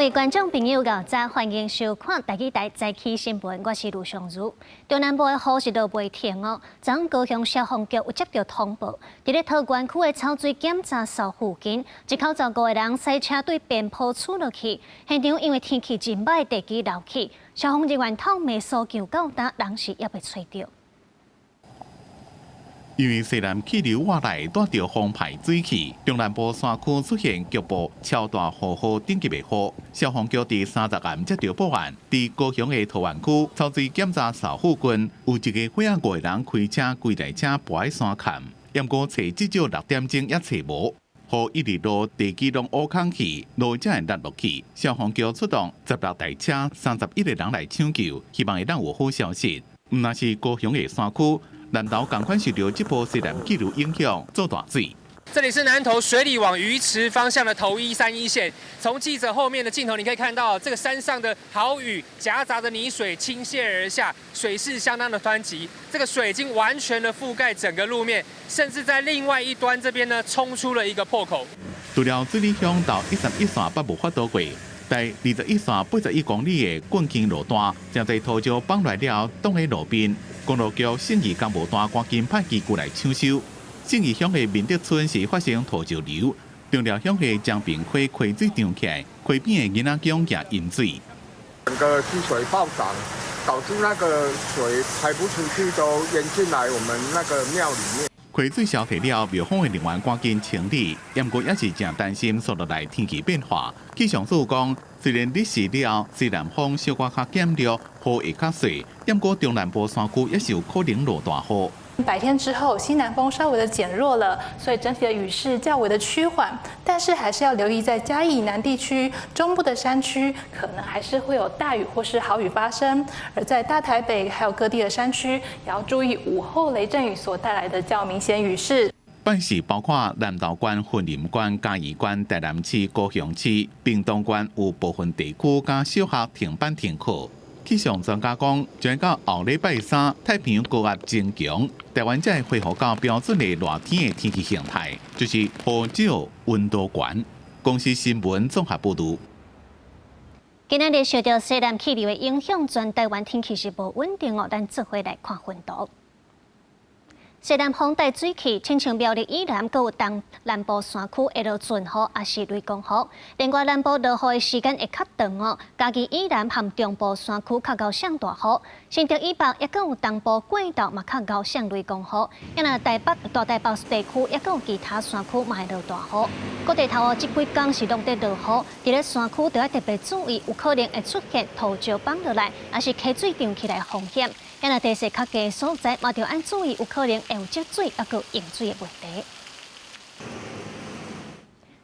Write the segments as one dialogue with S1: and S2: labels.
S1: 位觀眾朋友，早歡迎收看台語台早起新聞，我是盧尚如。中南部的雨是落袂停哦，昨昏高雄消防局有接到通報，佇咧桃園區的草水檢查所附近，一口十五個人駛車對邊坡厝落去，現場因為天氣真䆀，地基流起，消防人員透暝搜救到今，人是猶未揣著。
S2: 因為西南氣流外來，帶著澎湃水汽，中南部山區出現局部超大雨雨等級的雨。消防局佇30暗接著報案，佇高雄的桃園區草水檢查所附近，有一个伙仔五个人開車規台車跋佇山崁，毋過揣至少6點鐘猶揣無，雨一直落，地基攏挖空去，路才會落落去。消防局出動16台車，31個人來搶救，希望會當有好消息。毋但是高雄的山區，南投仝款受著這波西南氣流影響，做大水。
S3: 這裡是南投水里往魚池方向的頭131線。從記者後面的鏡頭，你可以看到這個山上的豪雨夾雜着泥水傾瀉而下，水勢相當的湍急。這個水已經完全的覆蓋整個路面，甚至在另外一端這邊呢，衝出了一個破口。
S2: 除了水里鄉到131線捌無發度過，在21線81公里的棍坑路段，誠濟土石崩來了，擋佇路邊。公路局信義工務單趕緊派機具來搶修。信義鄉的民德村是發生土石流，中寮鄉的江平溪溪水漲起來，溪邊的囡仔宮也淹水。
S4: 整個溪水暴漲，導致那個水排不出去，都淹進來我們那個廟裡面。
S2: 溪水消退了，廟方的人員趕緊清理，毋過也是誠擔心紲落來天氣變化。氣象署講，雖然日時了後，西南風小可較減弱，雨會較細，毋過中南部山區也是有可能落大雨。
S5: 白天之後，西南風稍微的減弱了，所以整體的雨勢較為的趨緩，但是還是要留意在嘉義以南地區、中部的山區，可能還是會有大雨或是豪雨發生。而在大台北還有各地的山區，也要注意午後雷陣雨所帶來的較明顯雨勢。
S2: 拜四包括南投縣、雲林縣、嘉義縣、台南市、高雄市、屏東縣有部分地區佮小學停班停課。氣象專家講，將到後禮拜三，太平洋高壓增強，台灣才會恢復到標準的熱天的天氣形態，就是雨少、溫度懸。公視新聞綜合報導。
S1: 今仔日受著西南氣流的影響，全台灣天氣是無穩定哦。咱做伙來看雲圖。西南風帶水汽，親像苗栗以南，閣有東南部山區會落陣雨，抑是雷公雨。另外，南部落雨的時間會較長哦。嘉義以南和中部山區較𠢕上大雨，新竹以北抑閣有東部過道嘛較𠢕上雷公雨。啊若台北大台北地區抑閣有其他山區嘛會落大雨。各地頭哦，這幾工是攏佇落雨，佇咧山區著愛特別注意，有可能會出現土石崩落來，抑是溪水漲起來風險。啊若地勢較低所在，嘛著愛注意，有可能會有積水抑閣淹水的問題。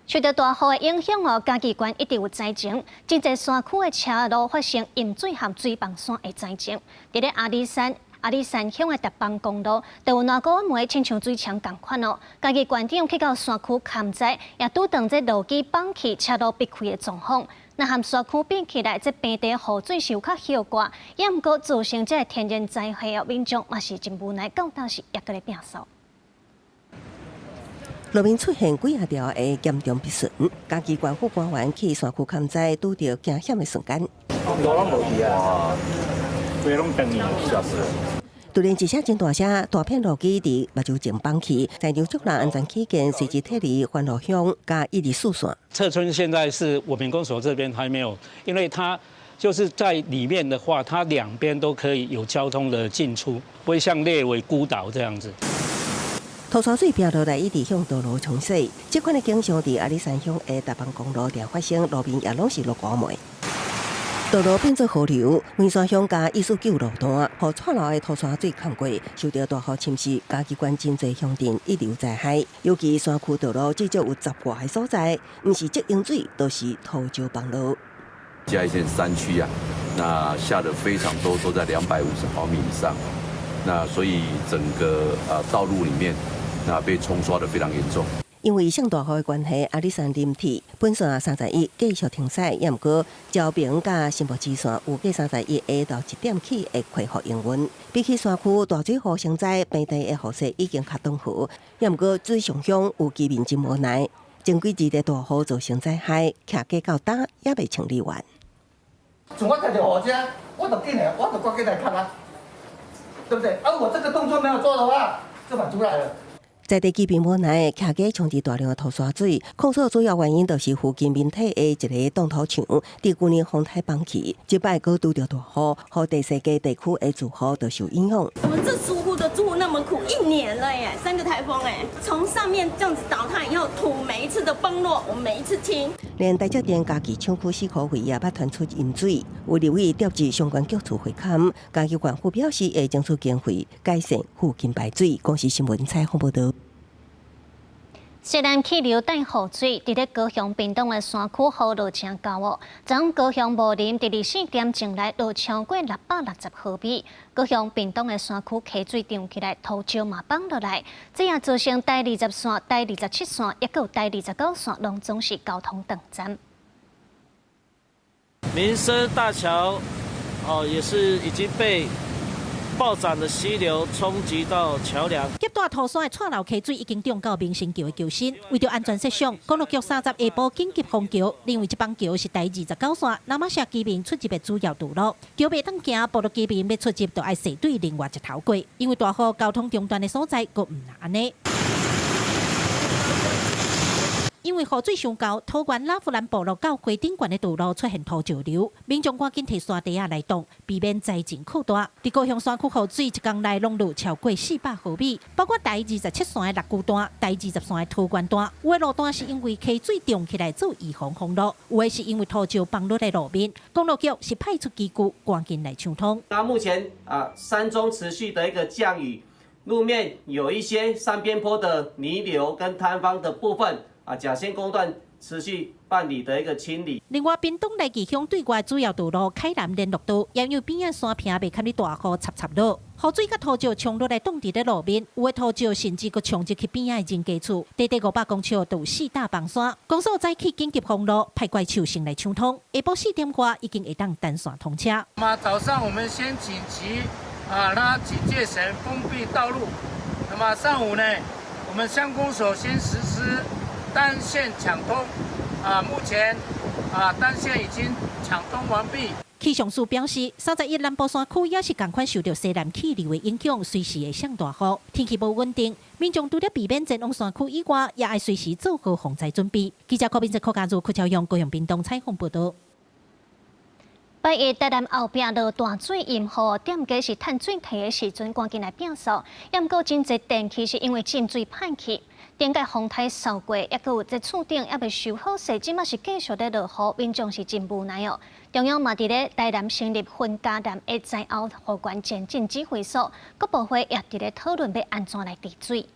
S1: 受著大雨的影響哦，嘉義縣一直有災情，真濟山區的車路發生淹水和水崩山的災情。佇咧阿里山，阿里山鄉的達邦公路，就有爛菇仔糜親像水牆仝款哦。嘉義縣長去到山區勘災，也拄著這路基崩去、車路逼開的狀況。若和山區比起來，這平地雨水是有較歇掛，也毋過造成這个天然災害哦，民眾嘛是真無奈，到今時猶閣咧摒掃。
S6: 路面出現幾仔條的嚴重破損，嘉義縣府官員去山區勘災，拄著驚險的瞬間。
S7: 路攏無去啊！規攏斷去，嚇死人！
S6: 突然一聲真大聲，大片路基佇目睭前崩去，在場眾人安全起見，隨即撤離番路鄉佮124線。
S8: 撤村現在是我們公所這邊還沒有，因為它就是在裡面的話，它兩邊都可以有交通的進出，不會像列為孤島這樣子。
S6: 土山水飄落來，一直向道路沖洗。這款的景象佇阿里山鄉的達邦公路定發生，路面也攏是蘆菇糜。道路變做河流，梅山鄉佮149路段，予蔡流的土山水崁過，受著大雨侵襲，嘉義縣真濟鄉鎮一流災害，尤其山區道路至少有十外个所在，毋是積淹水，就是土石崩落。
S9: 嘉義縣山區啊，那下得非常多，都在250毫米以上，那所以整個道路裡面，那被沖刷得非常嚴重。
S6: 因為上大雨的關係，阿里山林鐵本線31繼續停駛，也毋過昭平佮新埔支線預計31下晝1點起會恢復營運。比起山區大水雨成災，平地的雨勢已經較轉好，也毋過水上鄉有居民真無奈。前幾日的大雨造成災害，徛家到今猶未清理完。
S10: 從我聽著雨聲，我就緊來，我就趕緊來看啊，對不對？啊，我這個動作沒有做的話，就反出來了。
S6: 在地居民無奈，徛家沖入大量的土沙水，控訴主要原因就是附近民宅的一个擋土牆，佇舊年風颱崩去，這擺閣拄著大雨，予第四家地區的住戶都受影響。
S11: 我們這住戶都住那麼苦，一年了耶，三個颱風哎，從上面這樣子倒塌以後，土每一次的崩落，我們每一次清。
S6: 連台積電嘉義廠區四箍費也捌傳出淹水，有立委調集相關局處會勘，嘉義縣府表示會爭取經費改善附近排水。公視新聞採訪報導。
S1: 西南氣流帶雨水，佇咧高雄屏東的山區雨落誠厚哦。昨昏高雄武林佇24點鐘內落超過660毫米。高雄屏東的山區溪水漲起來，土石嘛崩落來，這也造成台20線、台27線，抑閣有台29線，攏總是交通斷層。
S12: 民生大橋哦，也是已經被暴漲的溪流衝擊到橋梁。
S13: 急大土山的蔡流溪水已經漲到民生橋的橋身，為著安全設想，公路局30下晡緊急封橋，認為這板橋是台29線那瑪夏居民出入的主要道路。橋袂當行，部落居民欲出入就愛踅對另外一頭過，因為大雨交通中斷的所在，閣毋若按呢。因為雨水傷厚，桃園拉弗蘭部落到花頂懸的道路出現土石流，民眾趕緊提沙袋仔來擋，避免災情擴大。佇高雄山區雨水一工內攏落超過400毫米，包括台27線的六龜段、台20線的桃園段，有的路段是因為溪水漲起來做預防封路，有的是因為土石崩落來路面。公路局是派出機具趕緊來搶通。
S14: 那目前啊，山中持續的一個降雨，路面有一些山邊坡的泥流跟坍方的部分。啊，甲仙工段持續辦理的一個清理。
S13: 另外，屏東來義鄉對外主要道路開南聯絡道，也因為邊仔山坪袂堪咧大雨插插落，雨水佮土石沖落來擋佇咧路面，有的土石甚至閣沖入去邊仔的人家厝，短短500公尺就有四大崩山。公所早起緊急封路，派怪手先來搶通，下晡4點外已經會當單線通車。
S15: 那麼早上我們先緊急啊拉警戒繩封閉道路，那麼上午呢，我們鄉公所先實施單線搶通，啊，目前啊單線已經搶通完畢。
S13: 氣象署表示，31南部山區也是仝款受著西南氣流的影響，隨時會上大雨，天氣無穩定，民眾除了避免前往山區以外，也愛隨時做好防災準備。記者柯明哲、柯家如、柯朝陽、高雄屏東採訪報導。
S1: 拜一台南後壁落大水淹雨，店家是趁水退的時陣，趕緊來摒掃。猶毋過真濟電器是因為浸水歹去，頂屆風颱掃過，猶閣有這厝頂猶未修好勢，這馬是繼續咧落雨，民眾是真無奈哦。中央嘛佇咧台南成立雲嘉南的災後復原前進指揮所，各部會也佇咧討論欲按怎來治水。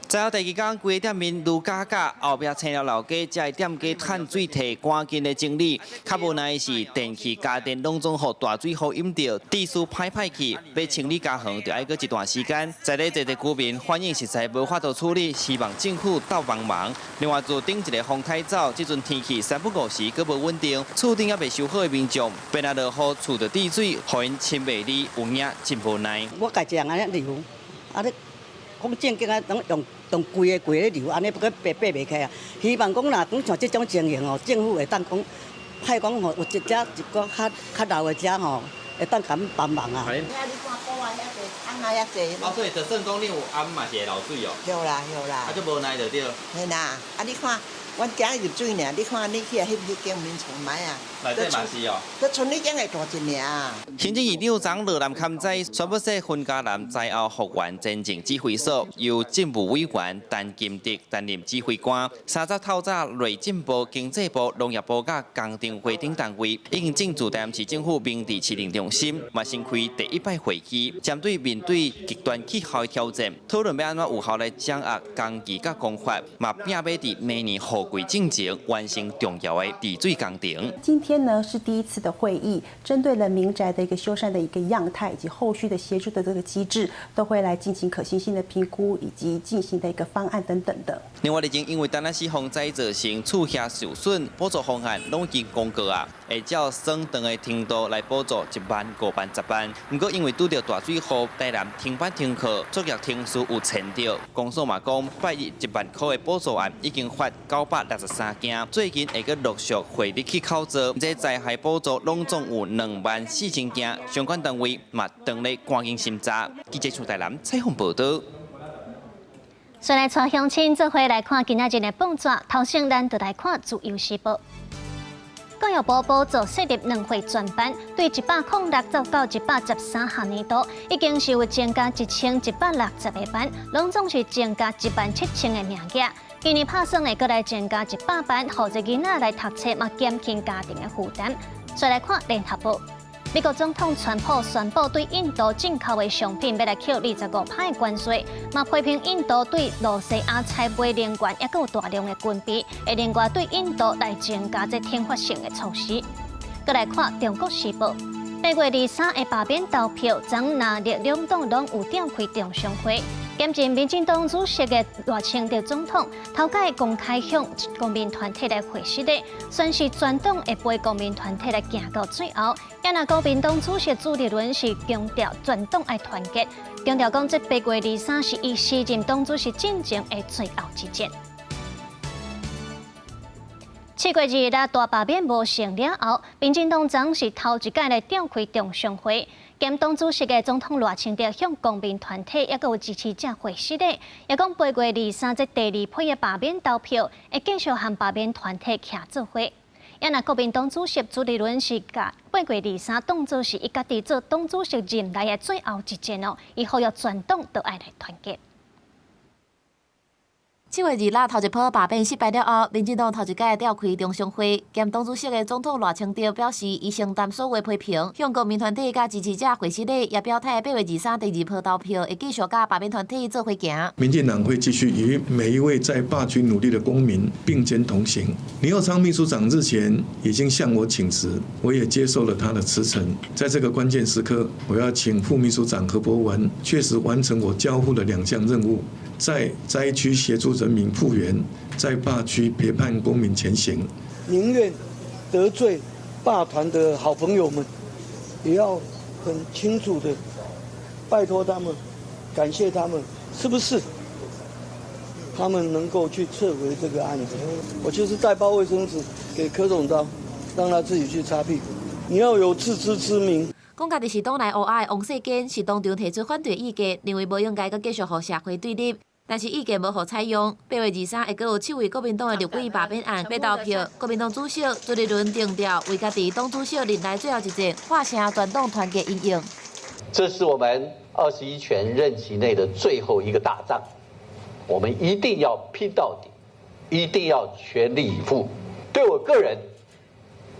S16: 災後第二工，規个店面愈加加，後壁青寮老街，遮的店家趁水退，趕緊來整理。較無奈的是，電器、家電攏總予大水予淹著，地勢歹歹去，欲清理家園，就愛閣一段時間。在咧濟濟居民反映實在無法度處理，希望政府鬥幫忙。另外，自頂一个風颱走，這陣天氣三不五時閣無穩定，厝頂猶未修好的民眾，變來落雨，厝就滴水，予𪜶清袂離，有影真無奈。
S17: 我家己一人按呢流，啊咧講正經啊，攏用用規个規咧流，按呢不過爬爬袂起啊。希望講若講像這種情形吼，政府會當講派講吼，有一隻一個較較老的遮吼，會當共阮幫忙啊。
S16: 哦，所以就算講你有頷嘛是會漏水哦。
S18: 對啦對啦。
S16: 啊，足無奈就對。
S18: 嘿啦，啊你看，阮囝入水爾，你看你去翕彼間眠床覓啊？
S16: 內底嘛是哦。
S18: 佫賰你間會大一爾。
S16: 行政院長羅南堪災宣布說，雲嘉南災後復原前進指揮所由政務委員陳金德擔任指揮官。30透早，內政部、經濟部、農業部佮工程會等單位已經進駐台南市政府明治市政中心，嘛先開第一擺會議，針對面對極端氣候的挑戰，討論欲按怎有效來掌握工具佮方法，嘛拼欲佇明年雨季進前完成重要的治水工程。
S19: 今天呢是第一次的會議，針對了民宅的一個修繕的一個樣態，以及後續的協助的這個機制，都會來進行可行性的評估，以及進行的一個方案等等的。
S16: 另外，已經因為丹那斯風災造成厝額受損，補助方案攏已經公告啊。會照省長的程度來補助1萬5萬10萬。毋過因為拄著大水禍，台南停班停課，作業程序有延著。公所嘛講，拜一1萬箍的補助案已經發963件，最近會閣陸續匯入去口座。這災害補助攏總有2萬4千件，相關單位嘛當咧趕緊審查。記者從台南採訪報導。
S1: 再來帶鄉親做伙來看今仔日的報紙，頭先咱就來看《自由時報》。教育部補助設立兩會專班，對106到113學年度，已經是有增加1160個班，攏總是增加1萬7千個名額。今年拍算會閣來增加100班，予這囡仔來讀冊，嘛減輕家庭的負擔。再來看《聯合報》。美國總統川普宣布對印度進口的商品欲來扣25%的關稅，嘛批評印度對露西亞採買能源，抑閣有大量的軍備，會另外對印度來增加這懲罰性的措施。閣來看《中國時報》，8月23的罷免投票，昨藍綠兩黨攏有召開中常會。兼任民進黨主席的賴清德總統，頭擺公開向公民團體來會失禮，宣示全黨會陪公民團體來行到最後。也若國民黨主席朱立倫是強調全黨愛團結，強調講這8月23是伊時任黨主席進前的最後一戰。7月2日大罷免無成了後，民進黨昨是頭一擺來召開中常會，兼黨主席的總統賴清德向公民團體抑閣有支持者會失禮，也講8月23這第二批的罷免投票，會繼續和罷免團體徛做伙。也若國民黨主席朱立倫是共8月23當作是伊家己做黨主席任內的最後一戰哦，伊呼籲全黨都愛來團結。
S20: 7月2日頭一波罷免失敗了後，民進黨頭一擺召開中常會，兼黨主席的總統賴清德表示，伊承擔所有批評，向公民團體佮支持者會失禮，也表態8月23第二波投票會繼續佮罷免團體做伙行。
S21: 民進黨會繼續與每一位在罷區努力的公民並肩同行。林右昌秘書長日前已經向我請辭，我也接受了他的辭呈。在這個關鍵時刻，我要請副秘書長何博文確實完成我交付的兩項任務。在災區協助人民復原，在罷區陪伴公民前行。
S22: 寧願得罪罷團的好朋友們，也要很清楚的拜託他們，感謝他們，是不是？他們能夠去撤回這個案子，我就是帶包衛生紙給柯總召，讓他自己去擦屁股。你要有自知之明。
S20: 講家己是黨內烏鴉的王世堅是當場提出反對意見，認為無應該閣繼續予社會對立，但是意見無予採用。8月23會閣有七位國民黨的立委罷免案欲投票，國民黨主席朱立倫定調為家己黨主席任內最後一戰，喊聲全黨團結因應。
S23: 這是我們21權任期內的最後一個大仗，我們一定要拼到底，一定要全力以赴。對我個人，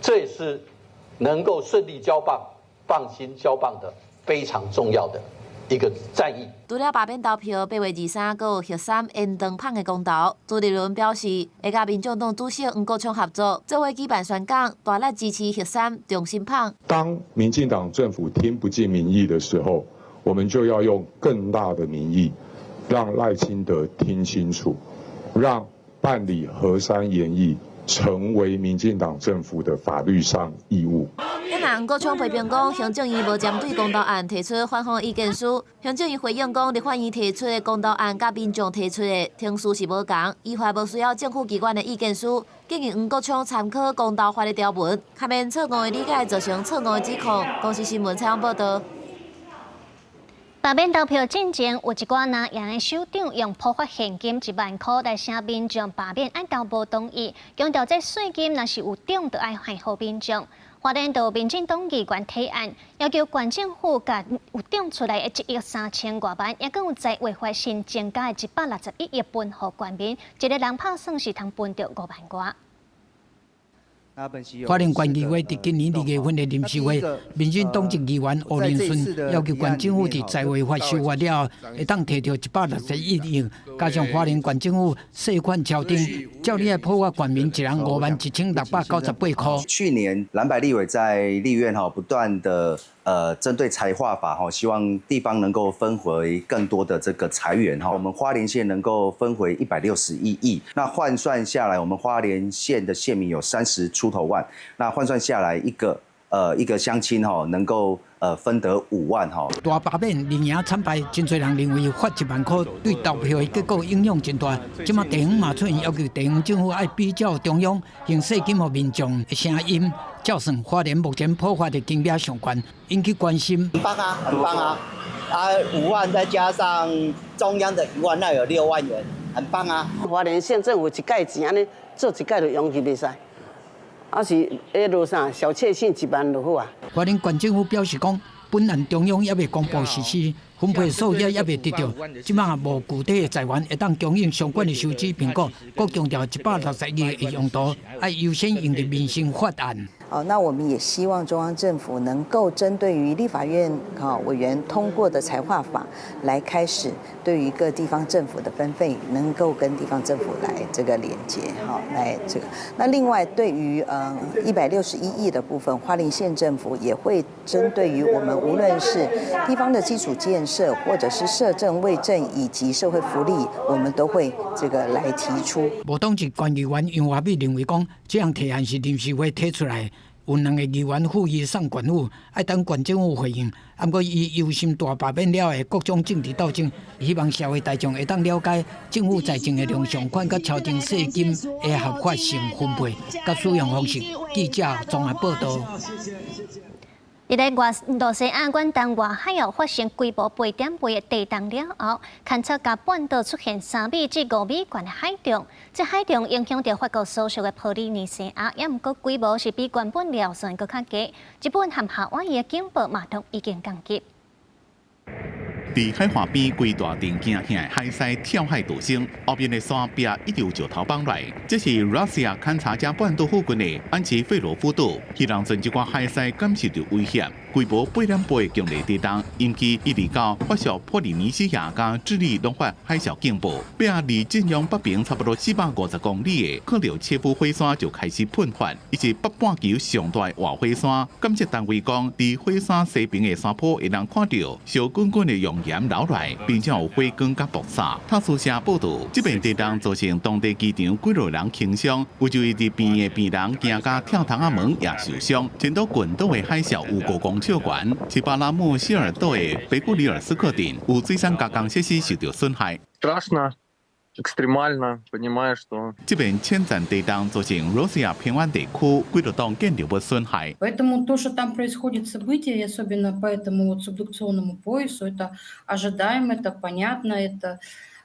S23: 這也是能夠順利交棒、放心交棒的非常重要的一個戰役。
S20: 除了罷免投票，8月23閣有核三延長麭的公投。朱立倫表示，會佮民眾黨主席黃國昌合作，做伙舉辦宣講，大力支持核三重新麭。
S24: 當民進黨政府聽不進民意的時候，我們就要用更大的民意，讓賴清德聽清楚，讓辦理核三研議成為民進黨政府的法律上義務。
S20: 黃國昌批評講，行政院無針對公投案提出反方意見書。行政院回應講，立法院提出的公投案佮民眾提出的程序是無仝，依法無需要政府機關的意見書。建議黃國昌參考公投法的條文，避免錯誤的理解造成錯誤的指控。公視新聞採訪報導。
S1: 罷免投票進前，有一寡藍營的首長用普發現金1萬箍來聲民眾罷免案投無同意，強調這稅金若是有漲，就愛還予民眾。花蓮就民進黨議員提案，要求縣政府共有漲出來的1億3千外萬，抑閣有在違法新增加的161億分予縣民，一个人拍算是通分著5萬外。
S25: 花蓮縣議會佇今年2月份的臨時會，民進黨籍議員吳仁順要求縣政府佇在違法修法了後，會當提著161億，加上花蓮縣政府稅款超徵，照理愛普發縣民一人51,698箍。
S26: 去年藍白立委在立院哈不斷的針對財劃法哈，希望地方能夠分回更多的這個財源哈。我們花蓮縣能夠分回161億，那換算下來，我們花蓮縣的縣民有30出出頭萬，那換算下來一個鄉親吼能夠分得5萬吼。
S25: 大罷免連贏慘敗，真濟人認為發1萬箍對投票的結果影響真大。這馬地方嘛出現要求地方政府愛比照中央用稅金予民眾的聲音，照算花蓮目前普發的金額上懸，引起關心。
S2: 很棒啊，很棒啊！啊，5萬再加上中央的1萬，那有6萬元，很棒啊！
S3: 花蓮縣政府一蓋錢按呢做一蓋就用去袂使。啊是，彼落啥小確幸1萬就好啊。
S25: 花蓮縣政府表示講，本案中央猶未公布實施，分配數額猶未得著，這馬無具體的財源會當供應相關的收支評估，閣強調160億的用途愛優先用佇民生法案。
S4: 哦，那我們也希望中央政府能夠針對於立法院委員通過的財劃法，來開始對於各地方政府的分配，能夠跟地方政府來這個連接，好，來這個。那另外對於161億的部分，花蓮縣政府也會針對於我們無論是地方的基礎建設，或者是社政、衛政以及社會福利，我們都會這個來提出。
S25: 無黨籍縣議員楊華美認為講，這項提案是臨時會提出來。有兩個議員呼籲送縣府，愛等縣政府回應。毋過伊憂心大罷免了的各種政治鬥爭，希望社會大眾會當了解政府財政的糧上款佮超徵稅金的合法性分配佮使用方式。記者綜合報導。
S1: 佇咧外露西亞遠東外海哦，發生規模8.8的地動了後，勘測佮半島出現3米至5米懸的海漲，這海漲影響著法國所屬的波利尼西亞，也毋過規模是比原本料算閣較低。日本和夏威夷的警報嘛都已經降級。
S5: 佇海岸邊規大陣驚嚇的海獅跳海逃生，後面的山壁一直有石頭崩來。這是 Russia 勘察加半島附近的安齊費羅夫島，彼當陣這寡海獅感受著威脅，規模8.8的強烈地動，引起一直到法屬波利尼西亞佮智利攏發海嘯警報。壁離震央北爿差不多450公里的克柳切夫火山就開始噴發，伊是北半球上大的活火山。監測單位講，佇火山西爿的山坡會當看著燒滾滾的熔岩流來，並且有火光佮爆炸。塔斯社報導，這遍地動造成當地機場幾落人輕傷，有就醫佇病院的病人驚甲跳窗仔門也受傷。全島群島的海嘯有5公尺懸，是巴拉姆希爾島的貝古里爾斯克鎮有水產加工設施受著損害。這遍淺層地動造成 Russia 平原地區幾落棟建築物損害。
S7: Поэтому то, что там происходит события, и особенно по этому вот субдукционному поясу, это ожидаемо, это понятно, это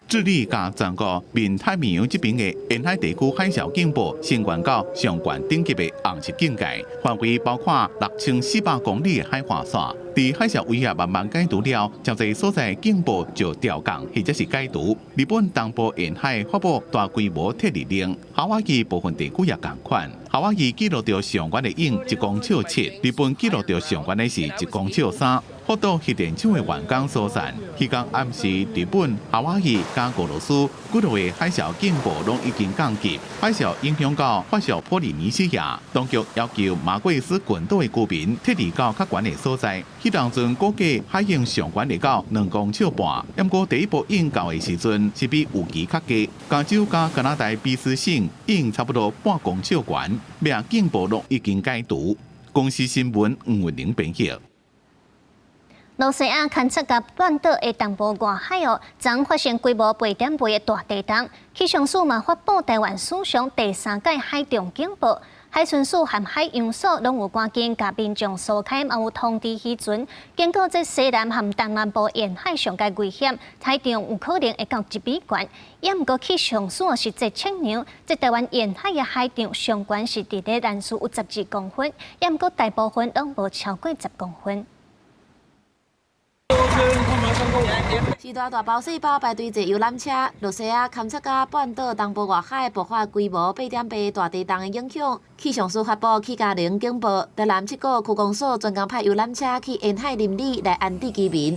S5: 智利佮全國面太平洋這邊的沿海地區海嘯警報升懸到上懸等級的紅色警戒，範圍包括6400公里的海岸線。佇海嘯威脅慢慢解除了，誠濟所在警報就調降或者是解除。日本東部沿海發布大規模撤離令，夏威夷部分地區也仝款。夏威夷記錄著上懸的湧1公尺7，日本記錄著上懸的是1公尺3。福島核電廠的員工疏散，彼工暗時日本、夏威夷佮俄羅斯幾落个海嘯警報攏已經降級。海嘯影響到法屬波利尼西亞，當局要求馬貴斯群島的居民撤離到較懸的所在。彼當陣估計海湧上懸會到2公尺半，毋過第一波湧到的時陣是比預期較低。加州佮加拿大卑詩省湧差不多半公尺懸，命警報攏已經解除。公視新聞吳雲玲編譯。
S1: 露西亞勘察加半島的東部外海哦，昨發生規模8.8的大地動，氣象署嘛發布臺灣史上第三屆海漲警報，海巡署和海洋所攏有趕緊共民眾疏開，嘛有通知漁船，警告這西南和東南部沿海上蓋危險，海漲有可能會到1米懸。也毋過氣象署實際測量，這臺灣沿海的海漲上懸是佇咧蘭嶼有12公分，也毋過大部分攏無超過10公分。
S20: 時大大包細包排隊坐遊覽車，露西亞勘察加半島東部外海爆發規模8.8大地動的影響，氣象署發布起加零警報，台南七股區公所專工派遊覽車去沿海鄰里來安置居民。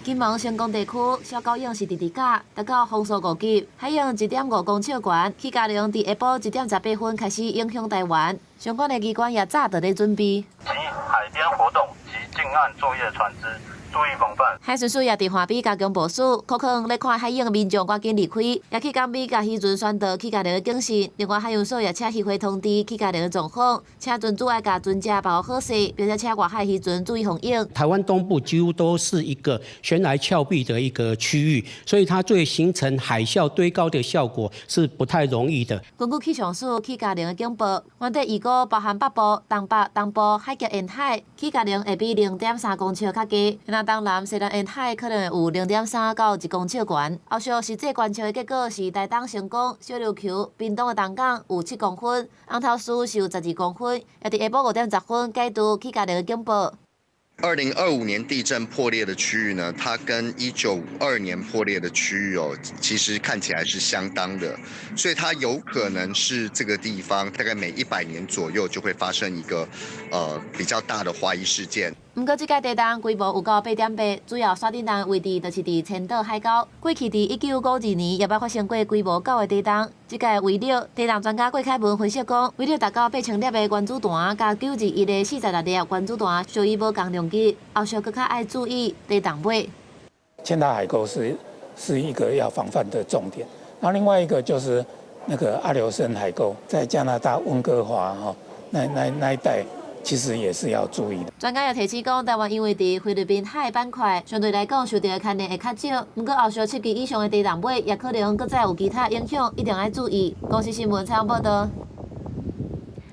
S20: 金門成功地區小狗湧是直直甲，達到風速5級，海湧1.5公尺懸，起加零佇下晡1點18分開始影響臺灣，相關的機關也早就咧準備。
S8: 及海邊活動及近岸作業船隻。
S6: 注意防範。
S20: 海巡署也佇岸邊加強部署，可能咧看海湧的民眾趕緊離開，也去港美共漁船宣導去嘉陵的警示。另外，海洋所也請漁會通知去嘉陵的狀況，請船主愛共船隻保護好勢，並且請外海漁船注意防湧。
S8: 台灣東部幾乎都是一個懸崖峭壁的一個區域，所以它對形成海嘯堆高的效果是不太容易的。
S20: 根據氣象署去嘉陵的警報，原底預估包含北部、東北、東部海峽沿海去嘉陵會比0.3公尺較低，若東南、西南沿海可能會有0.3到1公尺懸。後續實際觀測的結果是台東成功、小琉球、屏東的東港有7公分，紅頭嶼是有12公分，也佇下晡5點10分解除去嘉陵的警報。
S9: 2025年地震破裂的區域呢，它跟1952年破裂的區域哦，其實看起來是相當的，所以它有可能是這個地方大概每100年左右就會發生一個比較大的滑移事件。
S20: 毋過，這屆地動規模有到8.8，主要山頂動位置就是佇千島海溝。過去佇1952年也捌發生過規模9的地動。這屆威力，地動專家郭凱文分析講，威力達到8000粒的原子彈，佮921的46粒原子彈，屬於無仝量級。後續閣較愛注意地動尾。
S10: 千島海溝是一個要防範的重點。那另外一個就是那個阿留申海溝，在加拿大溫哥華哈那一帶。其實也是要注意的。
S20: 專家也提醒講，台灣因為佇菲律賓海板塊，相對來講受著的牽連會較少。毋過後續7級以上的地動尾，也可能閣再有其他影響，一定愛注意。公視新聞採訪報導。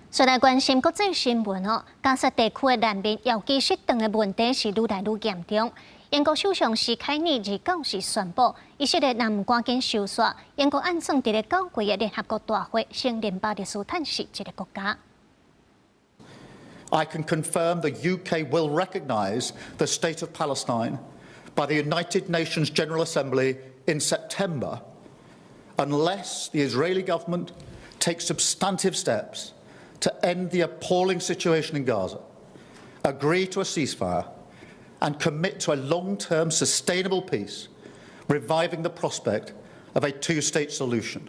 S1: 再來關心國際新聞哦，加薩地區的難民藥劑失當的問題是愈來愈嚴重。英國首相施凱爾29時宣布，以色列若毋趕緊收煞，英國按算佇咧9月的聯合國大會承認巴勒斯坦是一個國家。
S11: I can confirm the UK will recognise the state of Palestine by the United Nations General Assembly in September, unless the Israeli government takes substantive steps to end the appalling situation in Gaza, agree to a ceasefire, and commit to a long-term sustainable peace, reviving the prospect of a two-state solution.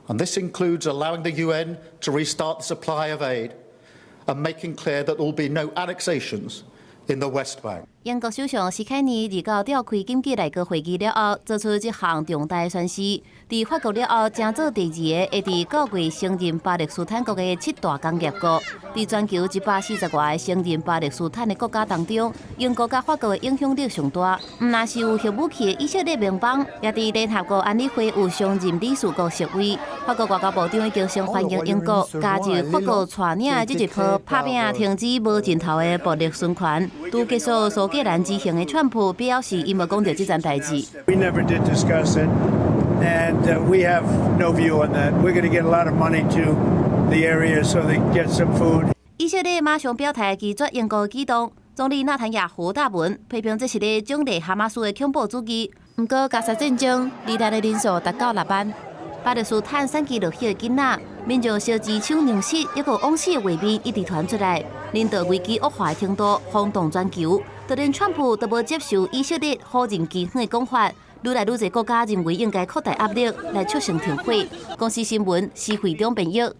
S11: And this includes allowing the UN to restart the supply of aid and making clear that there will be no annexations in the West Bank.
S20: 英國首相施凱爾29召開緊急內閣會議了後，做出這項重大宣示。佇法國了後，成做第二個會佇9月承認巴勒斯坦國的七大工業國。佇全球140外個承認巴勒斯坦的國家當中，英國佮法國的影響力上大。毋但是有核武器的以色列盟邦，也佇聯合國安理會有常任理事國席位。法國外交部長已經先歡迎英國加入法國帶領的這一波拍拚停止無盡頭的暴力循環。拄結束蘇格蘭之行的川普表示，伊無講著這層代誌。
S12: We never did discuss it, and we have no view on that. We're going to get a lot of money to the area so they can get some food.
S20: 以色列馬上表態拒絕英國的舉動，總理納坦雅胡大文批評這是咧獎勵哈馬斯的恐怖主義。毋過加沙戰爭，罹難的人數達到6萬。巴勒斯坦選區落血的囡仔，民眾燒錢搶糧食，抑閣枉死的畫面一直傳出來，人道危機惡化的程度轟動全球。就連川普都無接受以色列否認饑荒的講法，愈來愈濟國家認為應該擴大壓力來促成停火。公視新聞施惠中編譯。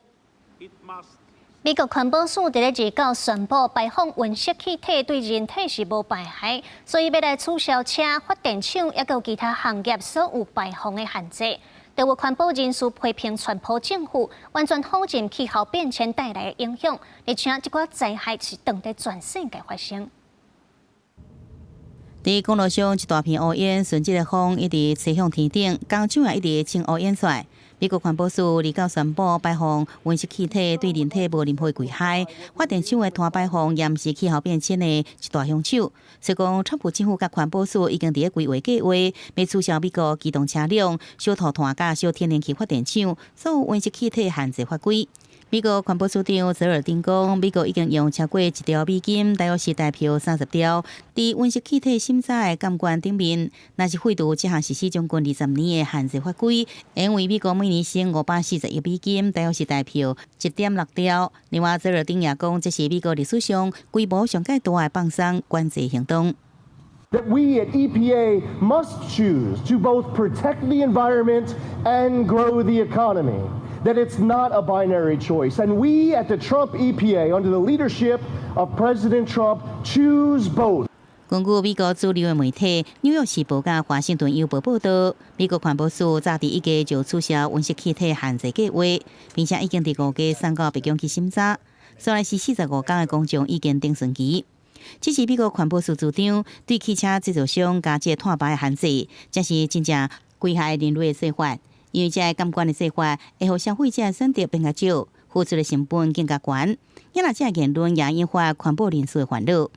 S1: 美國環保署佇咧29宣布，排放溫室氣體對人體是無排害，所以欲來取消車、發電廠，抑閣其他行業所有排放的限制。就有環保人士批評川普政府完全否認氣候變遷帶來的影響，而且這寡災害是當佇全世界發生。
S27: 佇公路上一大片烏煙，順這个風一直吹向天頂，工廠也一直清烏煙出來。美國環保署29宣布，排放溫室氣體對人體無任何危害。發電廠的碳排放也毋是氣候變遷的一大兇手。所以講，川普政府佮環保署已經佇咧規劃計劃，欲取消美國機動車輛、燒塗炭佮燒天然氣發電廠所有溫室氣體限制法規。美國環保署長澤爾丁講，美國已經用超過1兆美金，大約是台票30兆，佇溫室氣體審查的監管頂面，若是廢除這項實施將近20年的限制法規，因為美國每年省540億美金，大約是台票1.6兆。另外，澤爾丁也講，這是美國歷史上規模上蓋大的放鬆管制行動。
S28: That we at EPA must choose to both protect the environment and grow the economy. That it's not a binary choice. And we at the Trump EPA, under the leadership of President Trump, choose both.
S27: 根據美國主流的媒體《紐約時報》佮華盛頓郵報報導，美國環保署早佇一月就取消溫室氣體限制計劃，並且已經佇5月送到白宮去審查。煞來是45天的公眾意見徵詢期。這是美國環保署主張對汽車製造商加這碳排的限制，才是真正危害人類的做法。因為這个監管的做法會予消費者選擇變較少，付出的成本更加懸。因為這个言論也引發環保人士的煩惱。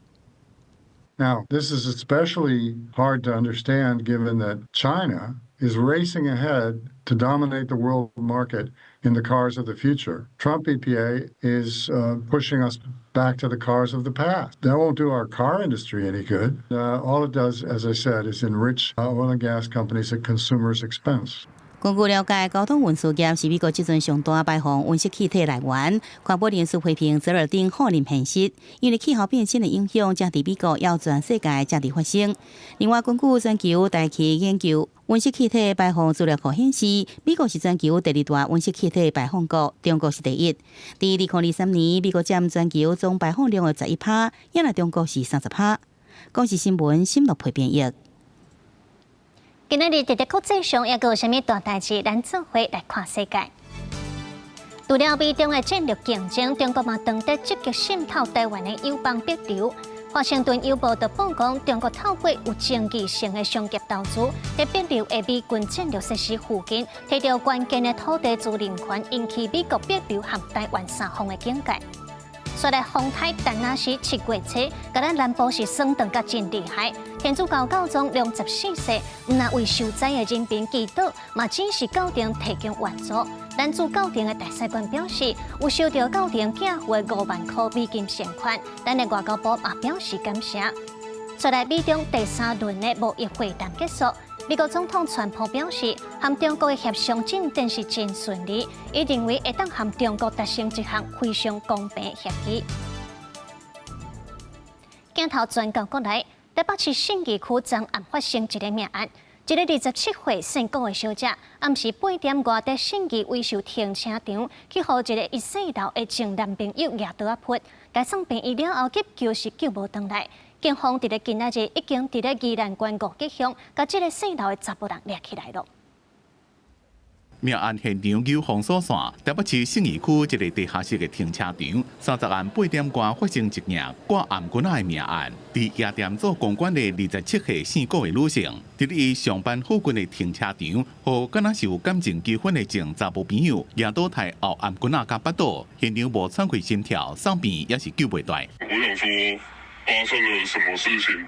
S6: Now, this is especially hard to understand given that China is racing ahead to dominate the world market in the cars of the future. Trump EPA is pushing us back to the cars of the past. That won't do our car industry any good. All it does, as I said, is enrich oil and gas companies at consumers' expense.
S27: 根據了解，交通運輸業是美國這陣上大排放溫室氣體來源。環保人士批評澤爾丁否認現實，因為氣候變遷的影響正佇美國抑全世界正佇發生。另外，根據全球大氣研究溫室氣體排放資料庫顯示，美國是全球第二大溫室氣體排放國，中國是第一。佇2023年，美國佔全球總排放量的11%，抑若中國是30%。公視新聞沈樂培編譯。
S1: 今仔日佇咧國際上，猶閣有啥物大代誌？咱做伙來看世界。除了美中的戰略競爭，中國嘛當得積極滲透台灣的友邦帛琉。華盛頓郵報就報講，中國透過有爭議性的商業投資，佇帛琉的美軍戰略設施附近，提著關鍵的土地租賃權，引起美國、帛琉和台灣三方的警戒。煞來風颱陳那時7月初，共咱南部是霜凍甲真厲害。天主教教宗良十四世，毋但為受災的人民祈禱，嘛指示教廷提供援助。咱駐教廷的大使館表示，有收著教廷寄付的5萬箍美金善款，咱的外交部嘛表示感謝。煞來美中第三輪的貿易會談結束，美國總統川普表示，和中國的協商進展是真順利，伊認為會當和中國達成一項非常公平的協議。鏡頭轉到國內，台北市信義區昨暗發生一个命案，一个27歲姓郭的小姐，暗時8點外佇信義威秀停車場，去予一个伊細路的前男朋友舉刀仔噗，共送病院了後急救是救無轉來。警方佇咧今仔日已經佇咧宜蘭縣五結鄉，共這个姓劉的查埔人掠起來囉。
S5: 命案現場有封鎖線，台北市信義區一个地下室的停車場，30暗8點外發生一件掛頷頸仔的命案。佇夜店做公關的27歲姓郭的女性，佇咧伊上班附近的停車場，予敢若是有感情糾紛的前查某朋友，舉刀刣後頷頸仔佮腹肚，現場無喘氣心跳，送病也是救袂回來。
S13: 我想說發生了什麼事情，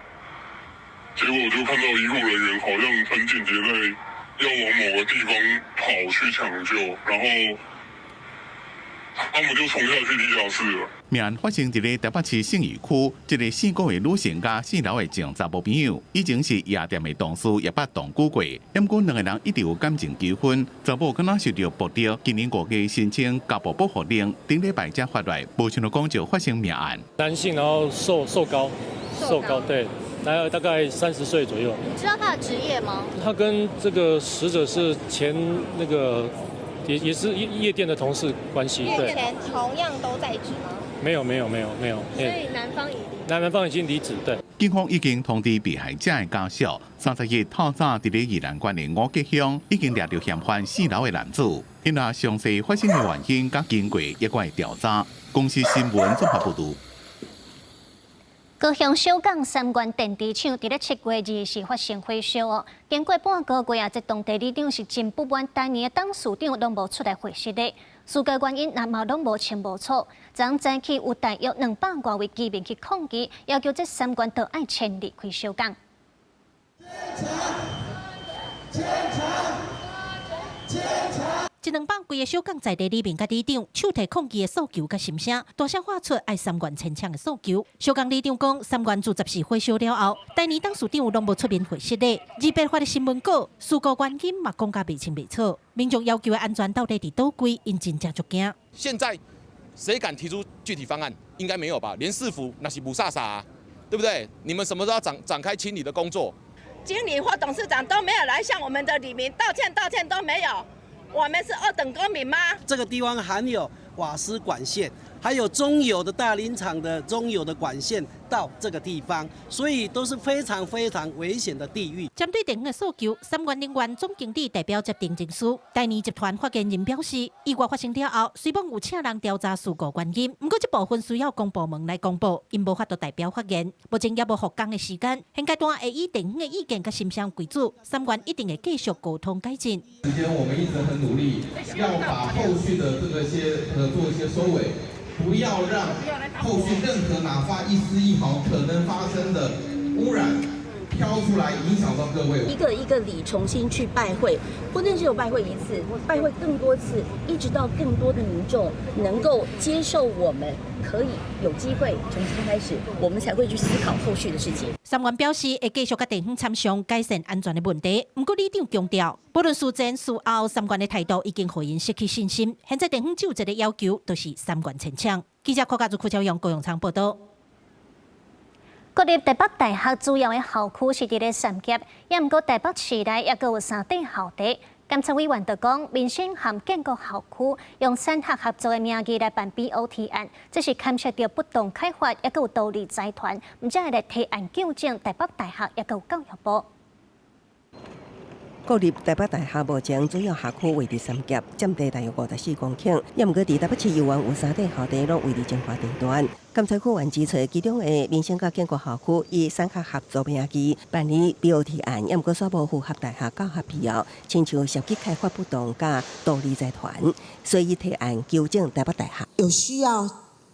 S13: 結果就看到醫護人員好像很緊急在要往某個地方跑去搶救，然後他們就衝下去地下室了。
S5: 命案發生佇咧台北市信義區，一个姓郭的女性佮姓劉的前查某朋友，以前是夜店的同事，也捌同居過。毋過兩个人一直有感情糾紛，查某敢若受著暴力，今年5月申請家暴保護令，頂禮拜才發來，無想到講就發生命案。
S14: 男性，然後瘦瘦高，瘦高，對，大概30歲左右。
S15: 你知道他的職業嗎？
S14: 他跟這個死者是前那個，也是夜店的同事關係。
S15: 目前同樣都在職嗎？
S14: 沒有沒有沒有沒有。
S15: 所以男方已離。
S14: 男方已經離職，對。
S5: 警方已經通知被害者的家屬，31透早佇咧宜蘭縣的五結鄉已經掠著嫌犯姓劉的男子，𪜶若詳細發生的原因佮經過一貫調查。公視新聞綜合報導。
S1: 高雄小港三元電池廠佇咧7月2日發生火燒哦，經過半個月啊，這當地里長是真不滿，當年的董事長攏無出來回釋的，事故原因也嘛攏無清無楚。昨早起有大約200外位居民去抗議，要求這三元都愛遷離開小港。
S16: 堅強，堅強。一兩百幾个小港在地里民佮里長手提抗議的訴求佮心聲，大聲喊出愛三元遷廠的訴求。小港里長講，三元自十四火燒了後，台泥董事長攏無出面回釋咧。二八發的新聞稿，事故原因嘛講甲袂清袂楚。民眾要求的安全到底佇佗位，𪜶真正足驚。
S17: 現在誰敢提出具體方案？應該沒有吧？連市府那是霧煞煞，對不對？你們什麼時候要展開清理的工作？
S18: 經理或董事長都沒有來向我們的里民道歉，道歉都沒有。我們是二等公民嗎？
S19: 這個地方含有瓦斯管線，還有中油的大林廠的中油的管線，
S2: 到這個地方，所以都是非常非常危險的地域。
S16: 針對地方的訴求，三元能源總經理代表接定證書。台泥集團發言人表示，意外發生了後，雖罔有請人調查事故原因，毋過這部分需要公部門來公布，𪜶無法度代表發言。目前也無復工的時間，現階段會以地方的意見佮心聲為主，三元一定會繼續溝通改進。
S3: 時間我們一直很努力，要把後續的這個些做一些收尾，不要讓後續任何哪怕一絲一毫可能發生的污染飄出來，影響到各位。
S19: 一個一個里重新去拜會，不單只有拜會一次，拜會更多次，一直到更多的民眾能夠接受我們，可以有機會重新開始，我們才會去思考後續的事情。
S16: 三元表示會繼續佮地方參詳改善安全的問題，毋過里長強調，不論事前事後，三元的態度已經予𪜶失去信心。現在地方只有一個要求，就是三元清場。記者柯家祖、柯昭陽、高永昌報道。
S1: 國立台北大學主要的校區是佇咧三峽，也毋過台北市內猶閣有三塊校地。監察委員就講，民生和建國校區用產學合作的名義來辦 BOT 案，這是牽涉著不當開發，猶閣有獨立財團，毋才會來提案糾正台北大學，猶閣有教育部。
S21: 國立台北大學目前主要校區位佇三峽，佔地大約54公頃，也毋過佇台北市猶原有三塊校地攏位佇精華地段。監察委員指出，其中的民生佮建國校區以產學合作名義辦理 BOT 案，也毋過煞無符合大學教學必要，親像涉及開發不當佮獨立財團，所以提案糾正台北大學。
S25: 有需要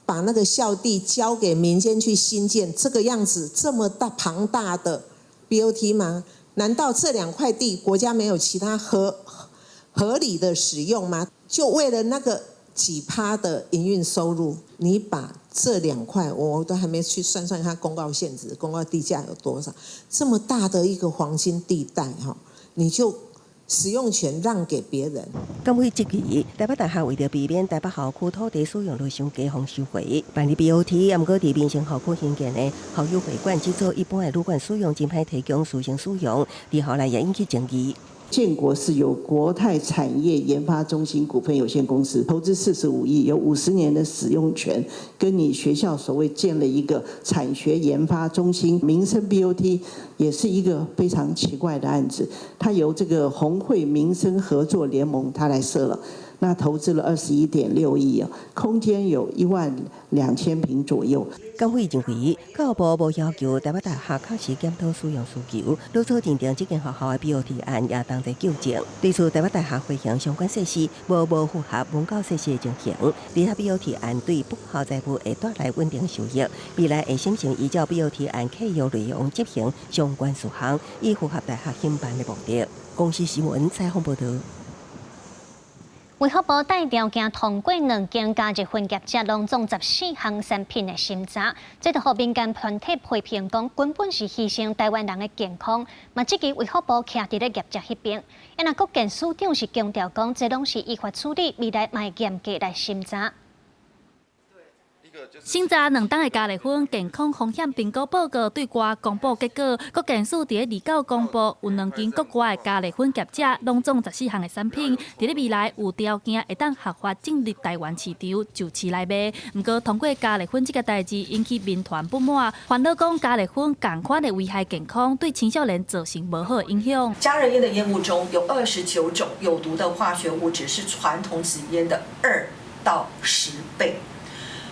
S25: 把那個校地交給民間去興建，這個樣子這麼大龐大的 BOT 嗎？難道這兩塊地國家沒有其他合理的使用嗎？就為了那個幾趴的營運收入，你把這兩塊，我都還沒去算算它公告現值、公告地價有多少，這麼大的一個黃金地帶，哈，你就使用權讓給別人。
S21: 監委質疑台北大學為著避免台北校區土地使用率傷低，予收回辦理 BOT，也毋過佇民生校區興建的校友會館，只做一般的旅館使用，真歹提供師生使用，佇後來也引起爭議。
S22: 建國是由國泰產業研發中心股份有限公司投資45億，有50年的使用權，跟你學校所謂建了一個產學研發中心。民生 BOT 也是一個非常奇怪的案子，它由這個宏匯民生合作聯盟它來設了，那投資了21.6億啊，空間有1萬2千坪左右。
S21: 監委認為，教育部無要求台北大學確實檢討使用需求，老早認定這間學校的 BOT 案也當作糾正。對此，台北大學回應相關設施無符合文教設施的情形，而且 BOT 案對本校財務會帶來穩定收益，未來會審慎依照 BOT 案契約內容執行相關事項，以符合大學興辦的目的。公視新聞採訪報導。
S1: 衛福部帶條件通過兩間加熱煙業者攏總14項產品的審查，這就予民間團體批評講，根本是犧牲台灣人的健康。嘛，質疑衛福部徛佇咧業者彼邊。啊，若國健署長是強調講，這攏是依法處理，未來嘛會嚴格來審查。
S27: 審查兩冬的加熱煙健康風險評估報告對外公布結果，國健署佇29公布，有兩間國外的加熱煙業者，攏總十四項的產品，佇咧未來有條件會當合法進入台灣市場，就市來賣。毋過通過加熱煙這个代誌引起民團不滿，煩惱講加熱煙仝款會危害健康，對青少年造成無好的影響。
S28: 加熱煙的煙霧中有29種有毒的化學物質，是傳統紙煙的2到10倍。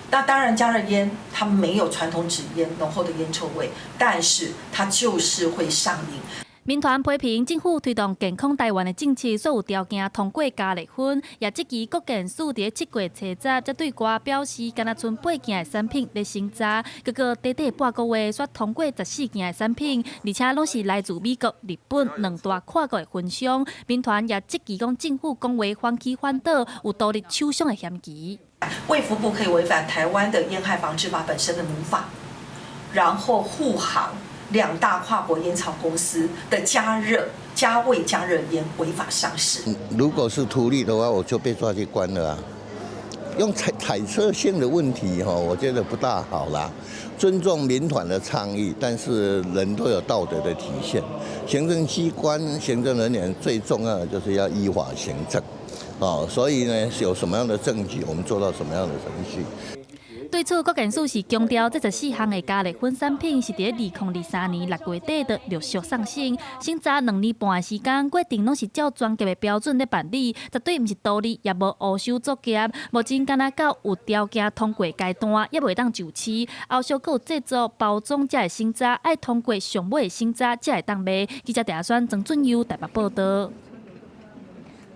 S28: 那當然，加熱煙它沒有傳統紙煙濃厚的煙臭味，但是它就是會上癮。
S27: 民團批評政府推動健康台灣的政策，煞有條件通過加熱煙，也質疑國健署佇7月初十才對外表示，敢若賰八件的產品咧審查，結果短短半個月，煞通過十四件的產品，而且攏是來自美國、日本兩大跨國的分商。民團也質疑講政府講話反起反倒，有獨立廠商的嫌疑。
S28: 衛福部可以違反台灣的煙害防治法本身的母法，然後護航兩大跨國煙草公司的加熱加味加熱煙違法上市。
S23: 如果是圖利的話，我就被抓去關了啊！用揣測性的問題哈，我覺得不大好啦。尊重民團的倡議，但是人都有道德的底線。行政機關、行政人員最重要的就是要依法行政。哦，所以呢，有什麼樣的證據，我們做到什麼樣的程序。
S4: 對此，國健署是強調，這14項的加熱薰產品是佇2023年6月底就陸續送審，審查2年半的時間，過程攏是照專業的標準咧辦理，絕對毋是圖利，也無烏收作業。目前敢若到有條件通過階段，猶袂當上市。後續閣有製作、包裝才會審查，愛通過上尾的審查才會當賣。記者鄭宣曾俊佑台北報導。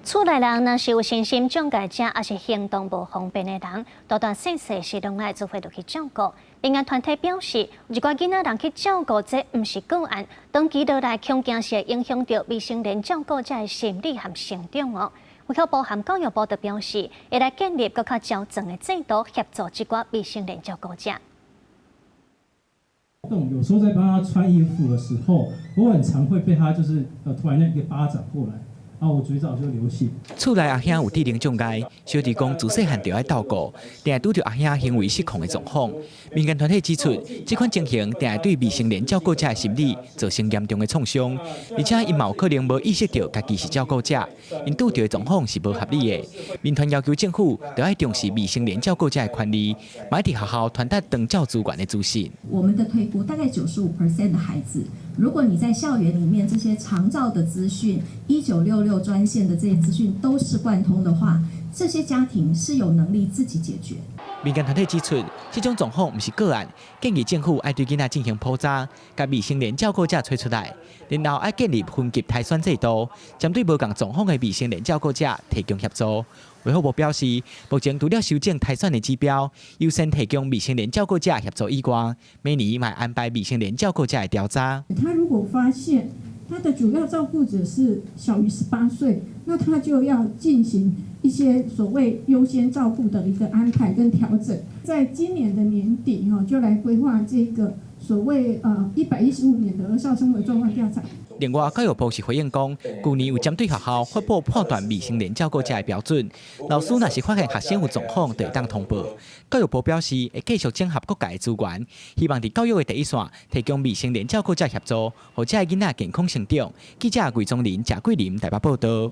S1: 厝內人若是有身心障礙者，抑是行動無方便的人，大大細細是攏愛做伙落去照顧。民間團體表示，一寡囡仔人去照顧，這毋是個案，長期落來恐驚是會影響著未成年照顧者的心理和成長哦。衛福部和教育部就表示，會來建立閣較周全的制度，協助這寡未成年照顧者。
S7: 有時候在幫他穿衣服的時候，我很常會被他就是突然間一個巴掌過來。啊！我嘴角就流血。
S8: 厝內阿兄有智能障礙，小弟講自細漢就愛照顧，定會拄著阿兄行為失控的狀況。民間團體指出，這款情形定會對未成年照顧者的心理造成嚴重的創傷，而且𪜶嘛有可能無意識著家己是照顧者，𪜶拄著的狀況是無合理的。民團要求政府著愛重視未成年照顧者的權利，嘛愛佇學校傳達長照資源的資訊。
S9: 我們的推估大概95% 的孩子，如果你在校園裡面這些長照的資訊，1966專線的這些資訊都是貫通的話，這些家庭是有能力自己解決。
S8: 民間團體指出，這種狀況毋是個案，建議政府愛對囡仔進行普查，共未成年照顧者揣出來，然後愛建立分級篩選制度，針對無仝狀況的未成年照顧者提供協助。衛福部表示，目前除了修正篩選的指標，優先提供未成年照顧者協助以外，每年嘛會安排未成年照顧者的調查。
S10: 他如果發現他的主要照顧者是小於18歲，那他就要進行一些所謂優先照顧的一個安排跟調整。在今年的年底，哈，就來規劃這個所謂115年的兒少生活狀況調查。
S8: 另外，教育部是回應講，舊年有針對學校發布判斷未成年照顧者的標準，老師若是發現學生有狀況，就會當通報。教育部表示，會繼續整合各界的資源，希望佇教育的第一線提供未成年照顧者協助，予這个囡仔健康成長。記者魏宗林、謝桂林台北報導。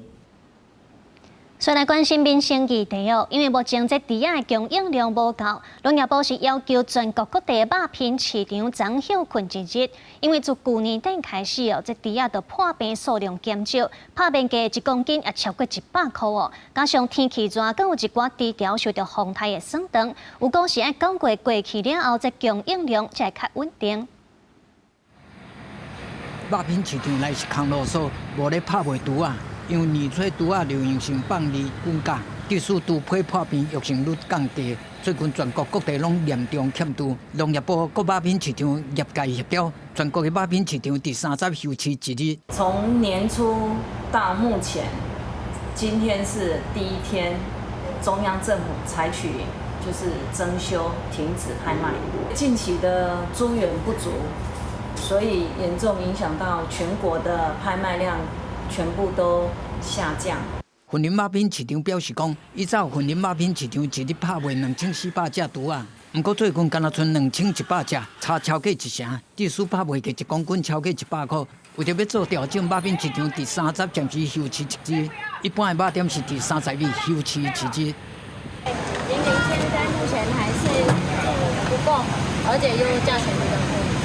S1: 再來關心民生議題哦，因為目前這豬仔的供應量無夠，農業部是要求全國各地肉品市場昨歇睏一日，因為自舊年底開始哦，這豬仔就破病數量減少，拍面價一公斤也超過100箍哦。加上天氣熱，閣有一寡豬條受著風颱的損斷，有講是愛9月過去了後，這供應量才會較穩定。
S25: 肉品市場內是空囉嗦，無咧拍賣豬仔。因為年初豬仔流行性放離滾價，致使豬批破病育成率降低。最近全國各地攏嚴重欠豬，農業部佮肉品市場業界協調，全國的肉品市場佇30休市一日。
S11: 從年初到目前，今天是第一天，中央政府採取就是增休停止拍賣。近期的豬源不足，所以嚴重影響到全國的拍賣量。全部都下降。
S25: 雲林肉品市場表示講，以早雲林肉品市場一日拍賣2400隻豬仔，毋過最近干焦賰2100隻，差超過一成，致使拍賣價一公斤超過100箍。為著欲做調整，肉品市場佇30暫時休市一日，一般的肉店是佇30日休市一日。
S15: 雲林現在目前還是不夠，而且又價錢比較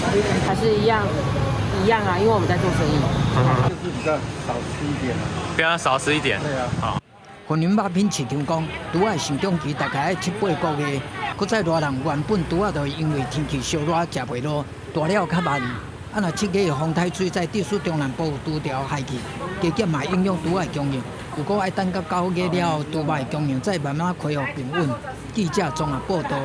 S15: 貴，
S24: 還是一樣一樣啊，因為我們在做生意。
S26: 就是比較少吃一點，
S29: 比較少吃一點。
S26: 對啊。
S29: 好。
S25: 雲林肉品市場講，豬仔成長期大概愛七八個月，閣再熱人原本豬仔就因為天氣燒熱食袂落，大了較慢。啊，若7月風颱水災，致使中南部有豬條害去，加減嘛影響豬仔供應。不過愛等到9月了後，豬肉的供應再慢慢恢復平穩。記者綜合報導。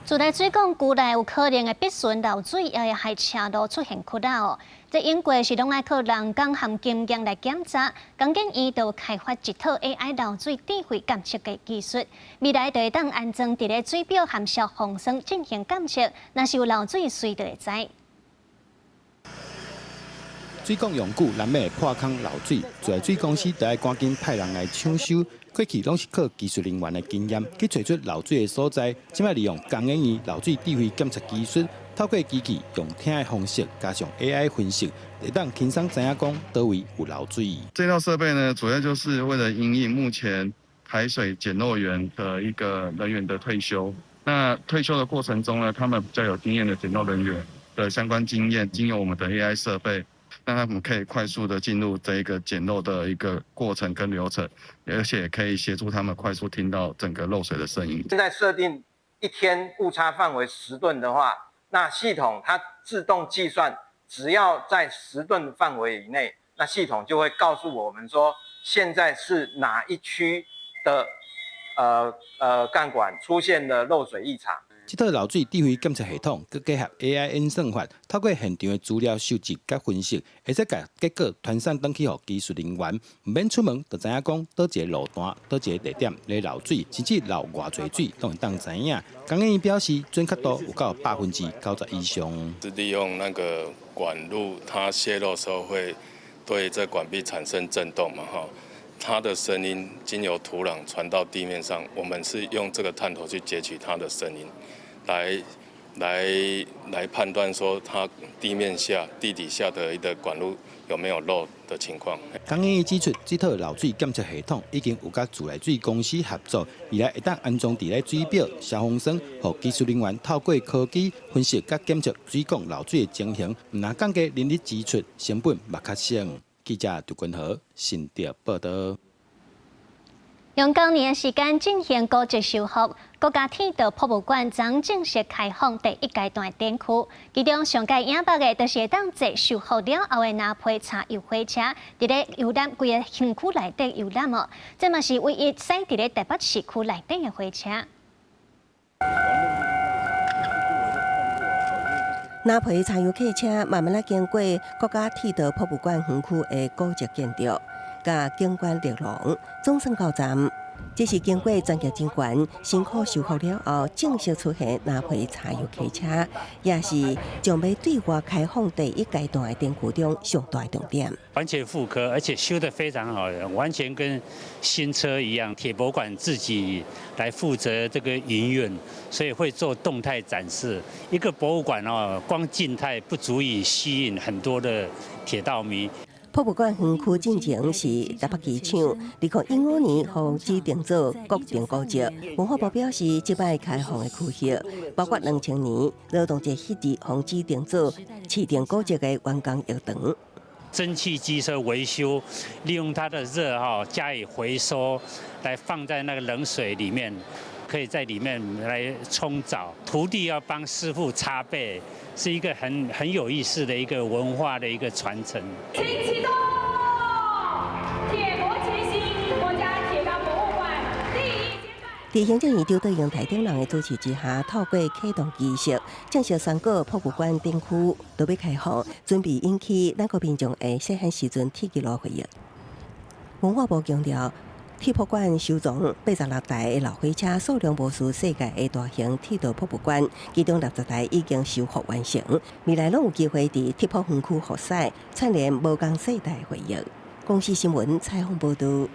S1: 自來水管渠內有可能會必存漏水，也會害車路出現窟窿哦。這英國是攏愛靠人工和經驗來檢查，工研院就開發一套 AI 漏水智慧監測的技術，未來就會當安裝佇咧水表和消防栓進行監測，若是有漏水，隨就會知。
S30: 水管用久，難免會破空漏水，自來水公司就愛趕緊派人來搶修。過去攏是靠技術人員的經驗去揣出漏水的所在，這擺利用工研院漏水智慧檢測技術，透過機器用聽的方式，加上 AI 分析，會當輕鬆知影講佗位有漏水。
S31: 這套設備呢，主要就是為了因應目前
S2: 排水檢漏員的一個人員的退休。那退休的過程中呢，他們比較有經驗的檢漏人員的相關經驗，經由我們的 AI 設備，讓他們可以快速的進入這一個檢漏的一個過程跟流程，而且可以協助他們快速聽到整個漏水的聲音。
S5: 現在設定一天誤差範圍10噸的話，那系統它自動計算，只要在十噸範圍以內，那系統就會告訴我們說，現在是哪一區的幹管出現了漏水異常。
S30: 這套漏水智慧檢測系統，閣結合 AI 演算法，透過現場的資料收集佮分析，會使共結果傳送轉去予技術人員，毋免出門就知影講佗一个路段、佗一个地點咧漏水，甚至漏偌濟水，攏會當知影。工研院表示，準確度有到90%以上。
S6: 是利用那個管路，它洩漏時候會對這管壁產生震動嘛？哈，它的聲音經由土壤傳到地面上，我們是用這個探頭去截取它的聲音，來判斷說它地面下、地底下的一個管路有沒有漏的情況。
S30: 工研院指出，這套漏水檢測系統已經有佮自來水公司合作，未來會當安裝佇咧水表、消防栓，予技術人員透過科技分析佮檢測水管漏水的情形，毋但降低人力支出，成本嘛較省。記者杜君豪新竹報道。
S1: 用9年時間進行古蹟修復，國家鐵道博物館將正式開放第一階段的展區。其中上蓋引目的，就是會當坐修復了後的藍皮柴油火車，佇咧遊覽規个園區內底遊覽哦。這嘛是唯一駛佇咧台北市區內底的火車。
S21: 藍皮柴油客車慢慢仔經過國家鐵道博物館園區的古蹟建築，佮景觀綠廊，總算到站。這是經過專業人員辛苦修復了後，正式出現藍皮柴油客車，也是將欲對外開放第一階段的展區中上大的重點。
S12: 完全復刻，而且修得非常好，完全跟新車一樣。鐵博館自己來負責這個營運，所以會做動態展示。一個博物館哦，光靜態不足以吸引很多的鐵道迷。
S21: 博物館園區進前是台北機場，2015年予指定做國定古蹟。文化部表示，這擺開放的區域包括2000年勞動節彼日予指定做市定古蹟的員工浴場。
S12: 蒸汽機車維修，利用它的熱哈加以回收，來放在那個冷水裡面，可以在裡面來沖澡。徒弟要幫師傅擦背，是一個很有意思的一個文化的一個傳承。
S13: 請啟動，鐵博前行，國家鐵道博物館第一階段。
S21: 佇行政院長卓榮泰等人的主持之下，透過啟動儀式，正式宣告博物館展區都欲開放，準備引起咱國民眾的細漢時陣鐵路回憶。文化部強調，鐵博館收藏86台的老火車，數量無輸世界的大型鐵道博物館，其中60台已經修復完成，未來攏有機會佇鐵博園區復駛，串聯無仝世代回憶。公視新聞採訪報導。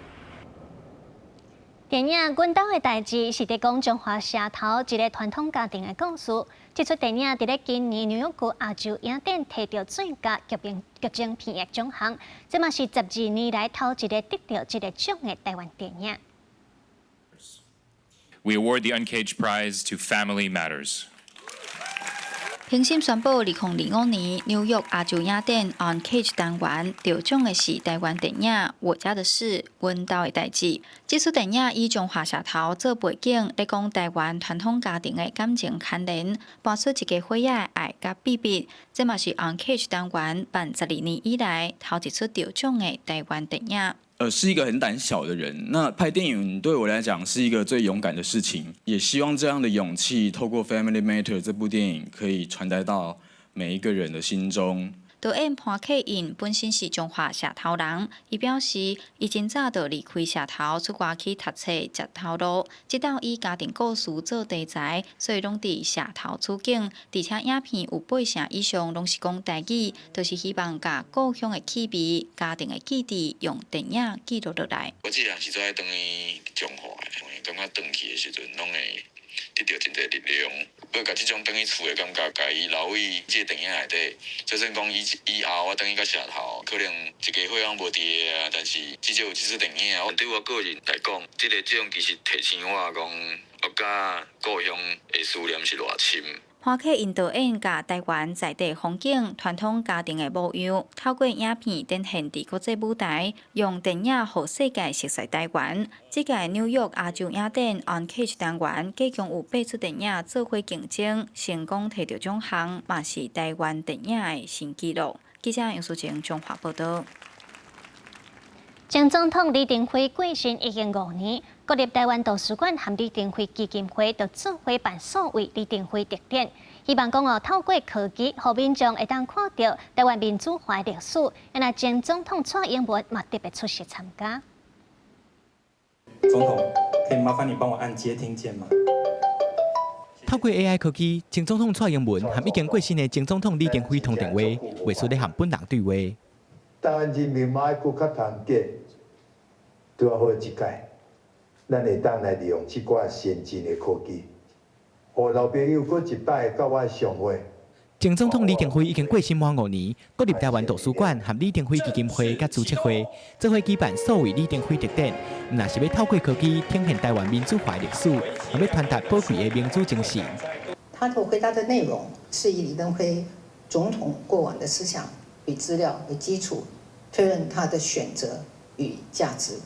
S1: 電影《阮兜的代誌》是佇講彰化社頭一个傳統家庭的故事。這齣電影佇咧今年紐約國亞洲影展提著最佳劇情片的獎項，這嘛是12年來頭一个得著這个獎的台灣電影。
S14: We award the Uncaged Prize to Family Matters.
S17: 評審宣布，2025年紐約亞洲影展 Uncaged 單元得獎的是台灣電影《我家的事》阮兜的代誌。這齣電影以彰化社頭做背景，咧講台灣傳統家庭的感情牽連，搬出一家伙仔的愛佮秘密。這嘛是 Uncaged 單元辦12年以來頭一齣得獎的台灣電影。
S18: 是一個很膽小的人。那拍電影對我來講是一個最勇敢的事情，也希望這樣的勇氣透過《Family Matter》這部電影可以傳達到每一個人的心中。
S17: 導演潘克印本身是彰化社頭人，伊表示，伊真早就離開社頭出外去讀冊、食頭路，直到以家庭故事做題材，所以攏佇社頭取景，而且影片有八成以上攏是講台語，就是希望共故鄉的氣味、家庭的記憶，用電影記錄落來。
S20: 我這人是做愛轉去彰化的，感覺轉去的時陣，攏會
S3: 得著真濟力量，欲共這種轉去厝的感覺，共伊留佇這個電影內底。就算講以後我轉去到社頭，可能一家伙攏無佇個啊，但是至少有這齣電影。對我個人來講，這个獎其實提醒我講，我佮故鄉的思念是偌深。
S17: 華克𪜶導演共台灣在地風景、傳統家庭的模樣，透過影片展現佇國際舞台，用電影予世界熟悉台灣。這屆紐約亞洲影展 Uncaged 單元，計共有八齣電影做伙競爭，成功提著獎項，嘛是台灣電影的新紀錄。記者楊淑晴綜合報導。
S1: 前總統李登輝過身已經5年，國立臺灣圖書館和李登輝基金會就做伙辦數位李登輝特展，希望講哦，透過科技，予民眾會當看著臺灣民主化的歷史。若前總統蔡英文嘛特別出席參加。
S4: 總統，可以麻煩你幫我按接聽鍵嗎？
S8: 透過 AI 科技，前總統蔡英文和已經過身的前總統李登輝通電話，畫出咧和本人對話。
S16: 臺灣人民嘛愛閣較團結，拄仔好這擺，咱會當來利用這寡先進的科技，予老朋友閣一擺佮我相會。
S8: 前總統李登輝已經過身滿5年，國立臺灣圖書館和李登輝基金會佮資策會做伙舉辦數位李登輝特展，毋但是欲透過科技呈現臺灣民主化的歷史，也欲傳達寶貴的民主精神。
S19: 他所回答的內容是以李登輝總統過往的思想與資料為基礎，推論他的選擇與價值，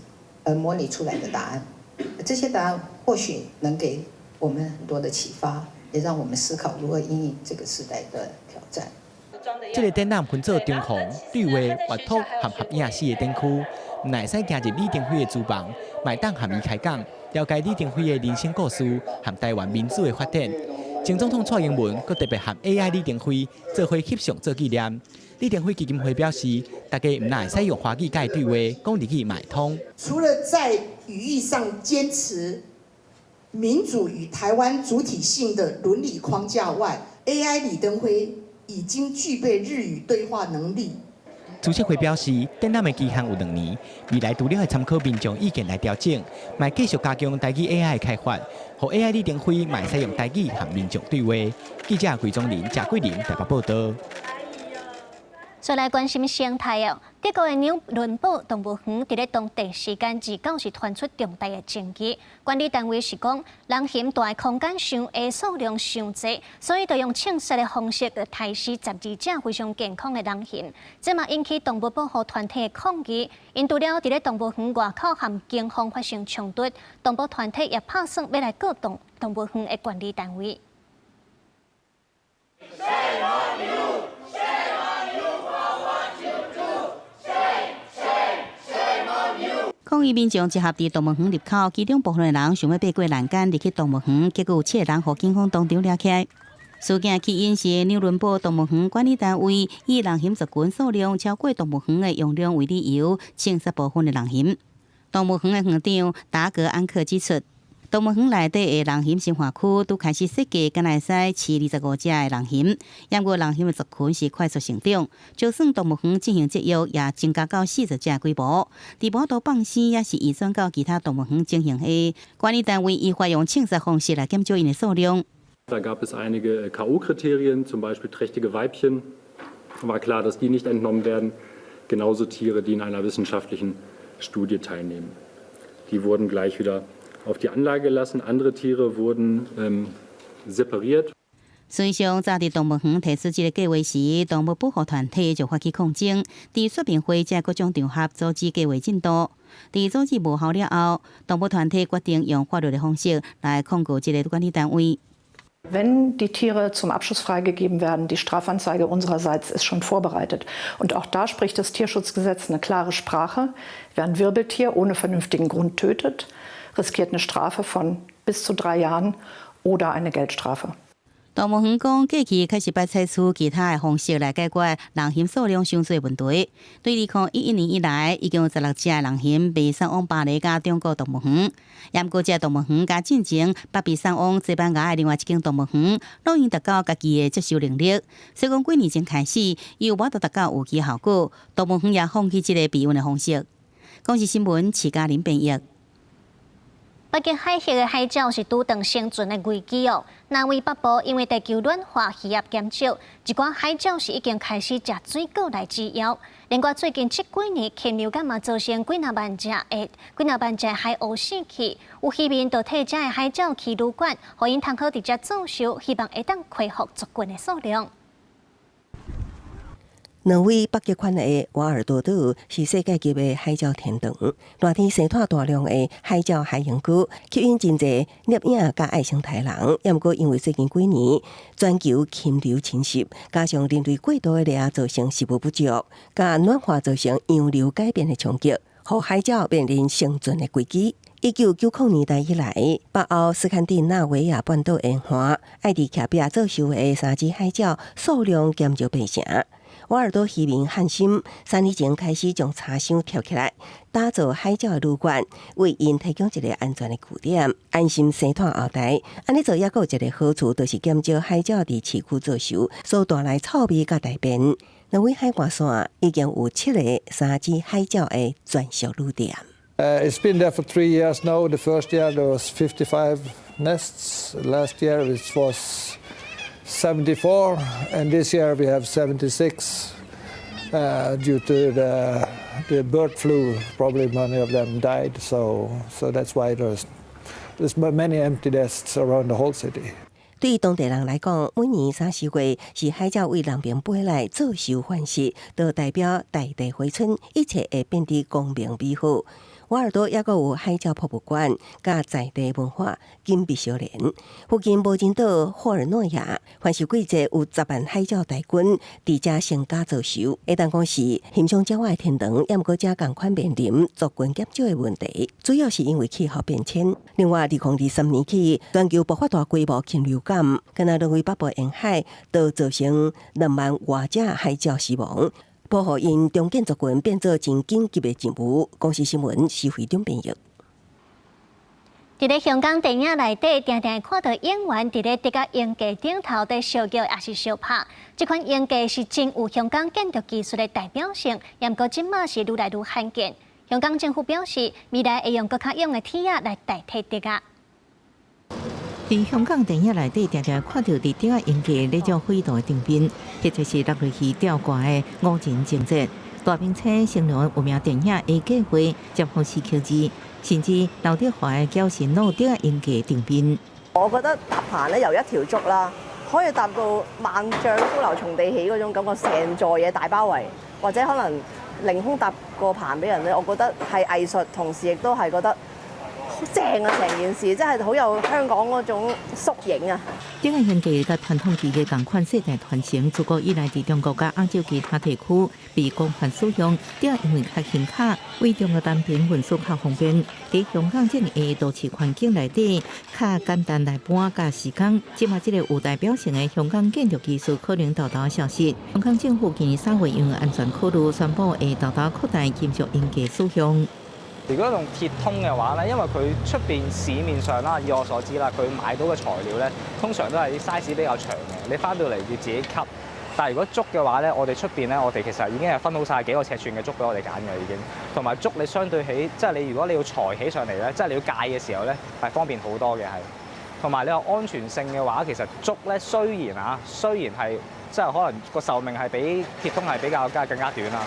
S19: 而模擬出來的答案。這些答案或許能給我們很多的啟發，也讓我們思考如何因應這個時代的挑戰。
S8: 這个展覽分做中控、對話、閱讀和合影四个展區，毋但會使行入李登輝的書房，嘛會當和伊開講，了解李登輝的人生故事和臺灣民主的發展。前總統蔡英文閣特別和 AI 李登輝做伙翕相做紀念。李登輝基金會表示，大家毋但會使用華語佮伊對話，講日語嘛會通。
S20: 除了在語義上堅持民主與臺灣主體性的倫理框架外，AI 李登輝已經具備日語對話能力。
S8: 資策會表示，展覽的期限有2年，未來除了會參考民眾意見來調整，嘛繼續加強台語 AI 的開發，予 AI 李登輝嘛會使用台語和民眾對話。記者桂宗林、賈桂林台北報導。
S1: 再來關心生態哦，德國的紐倫堡動物園佇咧當地時間29是傳出重大的爭議。管理單位是講，人熊蹛的空間傷狹，數量傷濟，所以就用槍殺的方式去刣死12隻非常健康的人熊。這嘛引起動物保護團體的抗議。𪜶除了佇咧動物園外口和警方發生衝突，動物團體也拍算欲來告動物園的管理單位。
S22: Shame on you! Shame on you for what you do! Shame, shame, shame on you!
S23: 抗議民眾集合佇動物園入口，其中部分的人想欲爬過欄杆入去動物園，結果有七个人予警方當場掠起來。事件起因是紐倫堡動物園管理單位以人熊族群數量超過動物園的容量為理由，槍殺部分的人熊。動物園的園長達格安克指出，動物園內底的人熊馴化區拄開始設計，敢若會使飼25隻的人熊，毋過人熊的族群是快速成長，就算動物園進行節育，也增加到40隻規模。佇無法度放生，抑是移轉到其他動物園情形下，管理單位依法用槍殺方式來減少𪜶的數量。
S27: Da gab es einige K.O.-Kriterien, zum Beispiel trächtige Weibchen. War klar, dass die nicht entnommen werden. Genauso Tiere, die in einer wissenschaftlichen Studie teilnehmen. Die wurden gleich wieder auf die Anlage gelassen. Andere Tiere wurden separiert.
S23: 事實上，早佇動物園提出這个計劃時，動物保護團體就發起抗爭，佇說明會這各種場合阻止計劃進度。佇阻止無效了後，動物團體決定用法律的方式來控告這个管理單位。
S28: Wenn die Tiere zum Abschuss freigegeben werden, die Strafanzeige unsererseits ist schon vorbereitet. Und auch da spricht das Tierschutzgesetz eine klare Sprache. Wer ein Wirbeltier ohne vernünftigen Grund tötet, riskiert eine Strafe von bis zu 3 Jahren oder eine Geldstrafe.
S23: 動物園講，過去確實捌採取其他的方式來解決人熊數量傷濟問題。對2011年以來，已經有16隻人熊被送往巴黎佮中國動物園。毋過這動物園佮進前捌被送往西班牙的另外一間動物園，攏已達到家己的接受能力。所以講幾年前開始，伊有法度達到預期效果，動物園也放棄這个避孕的方式。公視新聞，徐嘉玲編譯。
S1: 北極海域的海鳥是拄著生存的危機哦。挪威北部因為地球暖化，魚鴨減少，一寡海鳥是已經開始食水果來滋養。另外，最近這幾年禽流感嘛造成幾若萬隻的幾若萬隻海鷗死去，有漁民就替這的海鳥起旅館，予𪜶通好佇遮做壽，希望會當恢復族群的數量。
S21: 挪威北極圈的瓦爾多島是世界級的海鳥天堂，熱天生湠大量的海鳥海鸚鵡，吸引真濟攝影佮愛生態人。也毋過因為最近幾年全球禽流侵襲，加上人類過度的獵鷗造成食物不足，佮暖化造成洋流改變的衝擊，予海鳥面臨生存的危機。1990年代以來，北歐斯堪的納維亞半島沿岸愛佇徛壁做壽的三趾海鳥數量減少八成。瓦爾多漁民漢森3年前開始將柴箱疊起來，打造海鳥的旅館，為𪜶提供一个安全的據點，安心生湠後代。按呢做猶閣有一个好處，就是減少海鳥佇市區做壽所帶來臭味佮大便。挪威海岸線已經有七个三趾海鳥的專屬旅店。
S2: It's been there for 3 years now. The first year there was 55 nests. Last year it was 74, and this year we have 76. Due to the bird flu, probably many of them died. So that's why there's many empty nests around the whole city.
S21: 對當地人來講，每年三四月是海鳥對南邊飛來做壽繁殖，就代表大地回春，一切會變得光明美好。瓦爾多猶閣有海鳥博物館，佮在地文化緊密相連。附近無人島霍爾諾亞，凡是季節有10萬海鳥大軍佇遮成家做壽，會當講是欣賞鳥仔的天堂，也毋過遮仝款面臨族群減少的問題，主要是因為氣候變遷。另外，2023年起，全球爆發大規模禽流感，敢若挪威北部沿海都造成2萬外隻海鳥死亡。保護𪜶重建族群變做真緊急的任務。公視新聞施惠中編譯。
S1: 佇咧香港電影內底，定定會看到演員佇咧竹仔鷹架頂頭佇相叫，抑是相拍。這款鷹架是真有香港建築技術的代表性，也毋過這馬是愈來愈罕見。香港政府表示，未來會用閣較勇的鐵仔來代替竹仔。
S23: 佇香港電影內底，定定看著佇竹仔鷹架咧做飛度的場面，或者是落落去吊掛的五人情節。大明星成龍有名電影《A 計劃》尖峰時刻二，甚至劉德華的《絞心路》竹仔鷹架場面。
S7: 我覺得搭棚咧由一條竹啦，可以搭到萬丈高樓從地起嗰種感覺，成座嘢大包圍，或者可能凌空搭個棚俾人咧，我覺得係藝術，同時亦都係覺得好正啊！成件事真係好有香港嗰種縮影啊！
S23: 竹仔鷹架佮傳統技藝仝款世代傳承，自古以來佇中國佮亞洲其他地區被廣泛使用。竹仔因為較輕巧，對中國單邊運輸較方便。佇香港這个都市環境內底，較簡單來搬佮施工。這馬這个有代表性的香港建築技術可能沓沓消失。香港政府今年3月因為安全考慮，宣布會沓沓擴大金屬鷹架使用。
S9: 如果用鐵通嘅話咧，因為佢出邊市面上啦，以我所知啦，佢買到嘅材料咧，通常都係啲 size 比較長嘅，你翻到嚟要自己 cut。但係如果竹嘅話咧，我哋出邊咧，我哋其實已經係分好晒幾個尺寸嘅竹俾我哋揀嘅已經。同埋竹你相對起，即係你如果你要裁起上嚟咧，即係你要𠝹嘅時候咧，係方便好多嘅係。同埋你話安全性嘅話，其實竹咧雖然啊，雖然係即係可能個壽命係比鐵通係比較更加短啦。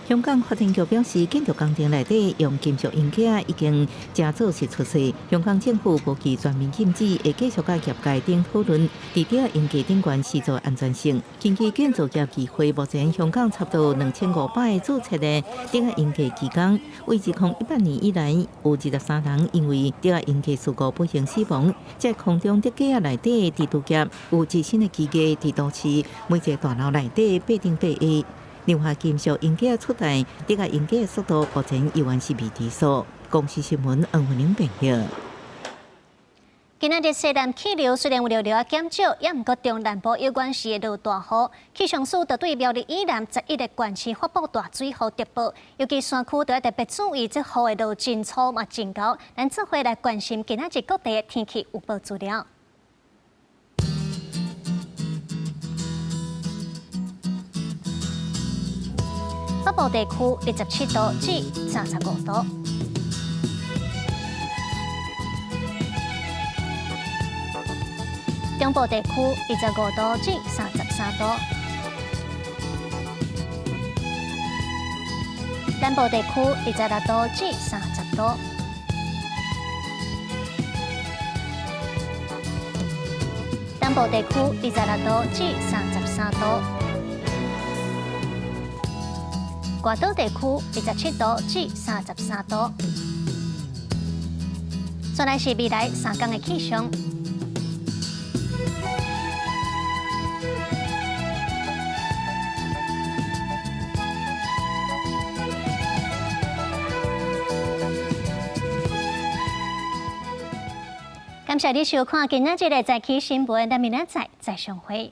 S23: 香港發展局表示，建築工程內底用金屬鷹架已經誠早是出世。香港政府無期全面禁止，會繼續佮業界等討論，佇竹仔鷹架頂懸試做安全性。根據建造業議會，目前香港差不多2500個註冊的竹仔鷹架技工，為2018年以來，有23人因為竹仔鷹架事故不幸死亡。這空中竹架內底製造業有自身的技藝，佇都市每一个大樓內底八頂八下。另外，金屬鷹架取代竹仔鷹架速度，目前猶原是未知數。公視新聞黃慧玲編譯。
S1: 今仔日西南氣流雖然有略略減少，也毋過中南部猶原是會落大雨。氣象署就對苗栗以南11個縣市發布大水雨特報，尤其山區都要特別注意，這雨會落真粗嘛真厚。咱做伙來關心今仔日各地的天氣預報資料。北部地區27度至35度。中部地區25度至33度，南部地區26度至30度，東部地區26度至33度，外島地區27度至33度。再來是未來3天的氣象。感謝你收看今仔日的早起新聞，咱明仔載再相會。